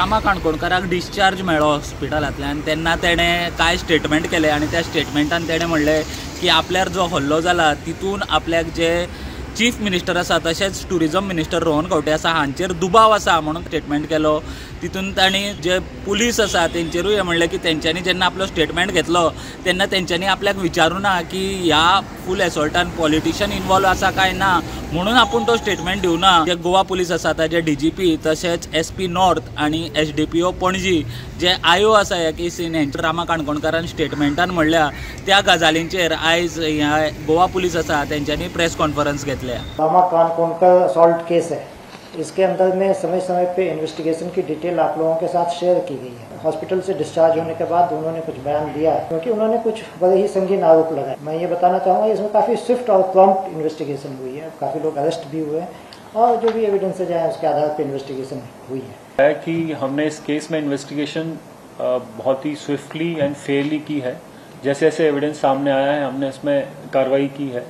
रामा काणकोणकाराक discharge मेळ्ळो हॉस्पिटलांतल्यान तेन्ना तेणें कांय स्टेटमेंट केलें आनी त्या स्टेटमेंटान तेणें म्हणलें की आपल्यार जो हल्लो जाला तितून आपल्याक जे चीफ मिनिस्टर आसा तशेंच टुरिजम मिनिस्टर रोहन खंवटे आसा हांचेर दुबाव आसा म्हणून स्टेटमेंट केलो. तितून तांणी जे पुलीस आसा तेंचेरूय हें म्हणलें की तेंच्यांनी जेन्ना आपलो स्टेटमेंट घेतलो तेन्ना तेंच्यांनी आपल्याक विचारूं ना की ह्या फूल एसॉल्टान पॉलिटिशियन इन्वॉल्व आसा काय ना म्हणून आपूण तो स्टेटमेंट दिवना. जे गोवा पुलीस आसा ताजे DGP तशेंच SP north आनी SDPO Panaji जे IO आसा ह्या केसीन हेंच्या रामा काणकोणकारान स्टेटमेंटान म्हणल्या त्या गजालींचेर आयज ह्या गोवा पुलीस आसा तेंच्यांनी प्रेस कॉन्फरन्स घेतल्या. रामा काणकोणकर असॉल्ट केस है, इसके अंदर में समय समय पे इन्वेस्टिगेशन की डिटेल आप लोगों के साथ शेयर की गई है. हॉस्पिटल से डिस्चार्ज होने के बाद उन्होंने कुछ बयान दिया है क्योंकि उन्होंने कुछ बड़े ही संगीन आरोप लगाए. मैं ये बताना चाहूँगा इसमें काफ़ी स्विफ्ट और प्रॉम्प्ट इन्वेस्टिगेशन हुई है, काफ़ी लोग अरेस्ट भी हुए हैं और जो भी एविडेंसेज आए उसके आधार पर इन्वेस्टिगेशन हुई है. कि हमने इस केस में इन्वेस्टिगेशन बहुत ही स्विफ्टली एंड फेयरली की है. जैसे जैसे एविडेंस सामने आया है हमने इसमें कार्रवाई की है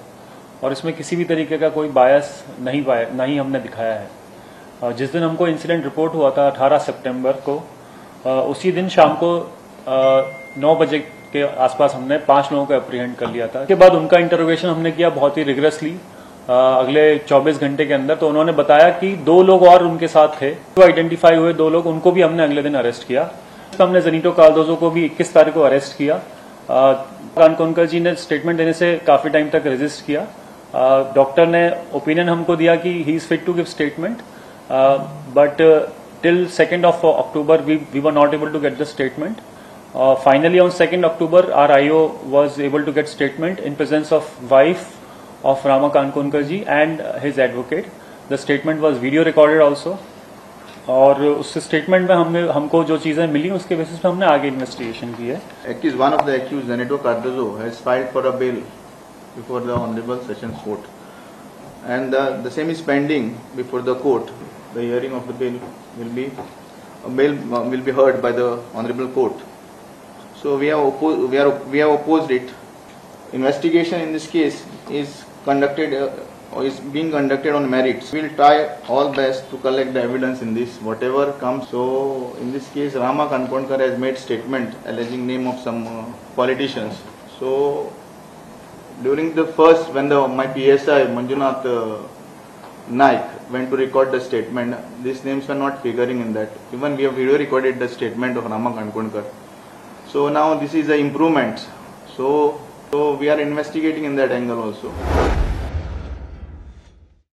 और इसमें किसी भी तरीके का कोई बायस नहीं हमने दिखाया है. जिस दिन हमको इंसिडेंट रिपोर्ट हुआ था 18 सितंबर को, उसी दिन शाम को 9 बजे के आसपास हमने 5 लोगों को अप्रीहेंड कर लिया था. इसके बाद उनका इंटरोगेशन हमने किया बहुत ही रिगरसली अगले 24 घंटे के अंदर. तो उन्होंने बताया कि 2 लोग और उनके साथ थे, तो आइडेंटिफाई हुए 2 लोग, उनको भी हमने अगले दिन अरेस्ट किया. तो हमने जेनिटो कार्दोजो को भी 21 तारीख को अरेस्ट किया. काणकोणकर जी ने स्टेटमेंट देने से काफी टाइम तक रेजिस्ट किया. डॉक्टर ने ओपिनियन हमको दिया कि he is fit to give statement, but till 2nd of October we were not able to get the statement. Finally on 2nd October our IO was able to get statement in presence of wife of Rama Kankonkar ji and his advocate. The statement was video recorded also और उस statement में हमने हमको जो चीजें मिली उसके basis pay हमने आगे investigation की है. Accused, one of the accused, Zenito Cardozo, has filed for a bail before the Honorable Sessions Court, and the same is pending before the court. The hearing of the bail will be heard by the Honorable Court. So we have opposed it. Investigation in this case is conducted or is being conducted on merits. We will try all best to collect the evidence in this, whatever comes. So in this case, Rama Kankonkar has made statement alleging name of some politicians. So during the first, when my PSI Manjunath Naik went to record the statement, these names were not figuring in that. Even we have video recorded the statement of Rama Kankonkar. So now this is an improvement. So we are investigating in that angle also.